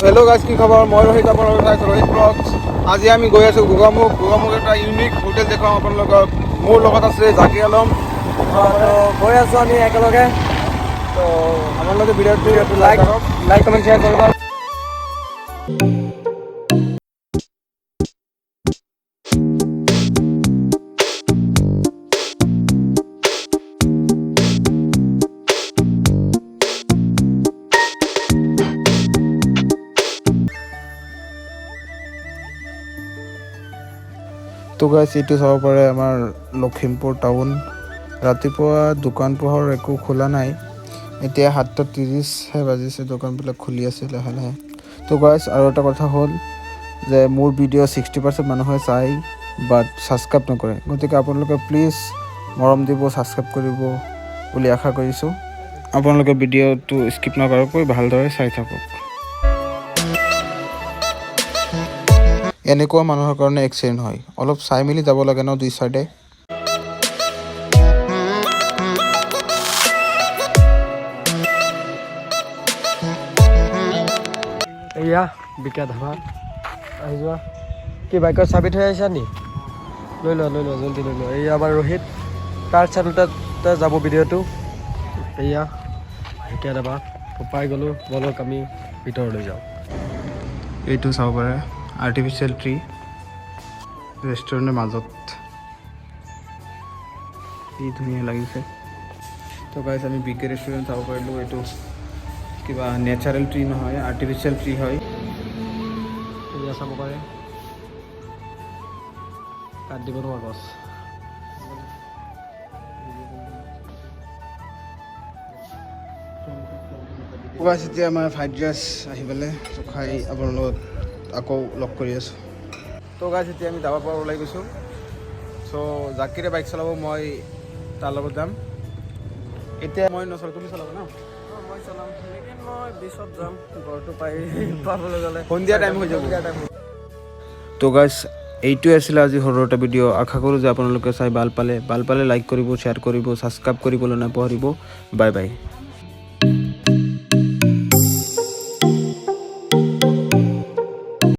Hello' guys, কি খবৰ? মই ৰোহিত, আপোনালোকে চাইছোঁ ৰোহিত ব্লগছ। আজি আমি গৈ আছোঁ গোগামুখ। গোগামুখ এটা ইউনিক হোটেল দেখুৱাম আপোনালোকক। মোৰ লগত আছে জাকিৰ আলম। তো গৈ আছোঁ আমি একেলগে। তো আপোনালোকে ভিডিঅ'টো লাইক, লাইক, কমেণ্ট, শ্বেয়াৰ কৰিব। তো গাইছ, এইটো চাব পাৰে আমাৰ লখিমপুৰ টাউন। ৰাতিপুৱা দোকান পোহৰ একো খোলা নাই। এতিয়া 7:30হে বাজিছে, দোকানবিলাক খুলি আছে লাহে লাহে। তো গাইছ, আৰু এটা কথা হ'ল যে মোৰ ভিডিঅ' 60% মানুহে চায়, বাট ছাবস্ক্ৰাইব নকৰে। গতিকে আপোনালোকে প্লিজ মৰম দিব, ছাবস্ক্ৰাইব কৰিব বুলি আশা কৰিছোঁ। আপোনালোকে ভিডিঅ'টো স্কিপ নকৰাকৈ ভালদৰে চাই থাকক। এনেকুৱা মানুহৰ কাৰণে এক্সিডেণ্ট হয়। অলপ চাই মেলি যাব লাগে ন দুই চাইডে। এয়া বিকা ধাবা, আহি যোৱা। কি, বাইকৰ চাবি থৈ আহিছা নি? লৈ লোৱা, লৈ লোৱা, জল্দি লৈ লোৱা। এইয়া আমাৰ ৰোহিত, তাৰ চেনেলতে যাব ভিডিঅ'টো। এয়া ঢেকীয়া ধাবা পাই গ'লোঁ। ব'লক, আমি ভিতৰলৈ যাওঁ। এইটো চাব পাৰে, আৰ্টিফিচিয়েল ট্ৰি ৰেষ্টুৰেণ্টৰ মাজত, কি ধুনীয়া লাগিছে। তো গাইছ, আমি বিকে ৰেষ্টুৰেণ্ট চাব পাৰিলোঁ। এইটো কিবা নেচাৰেল ট্ৰি নহয়, আৰ্টিফিচিয়েল ট্ৰি হয়। এয়া চাব পাৰে, কাট দিব নোৱাৰা গছ। গাইছ, এতিয়া আমাৰ ফ্ৰাইড ৰাইচ আহি পেলাই, তো খাই আপোনাৰ লগত আকৌ লগ কৰি আছোঁ। তো গাইছ, এতিয়া আমি ধাবাৰ পৰা ওলাই গৈছোঁ। চ' জাকিৰে বাইক চলাব, মই তাৰ লগত যাম। এতিয়া মই নচলাম, তুমি চলাবা ন? মই চলাম, লেকিন মই 20ত যাম। ঘৰটো পাই পাবলৈ গ'লে সন্ধিয়া টাইম হৈ যাব। সন্ধিয়া টাইম। তো গাইছ, এইটোৱে আছিলে আজি সৰু এটা ভিডিঅ'। আশা কৰোঁ যে আপোনালোকে চাই ভাল পালে। ভাল পালে লাইক কৰিব, শ্বেয়াৰ কৰিব, ছাবস্ক্ৰাইব কৰিবলৈ নাপাহৰিব। Bye bye.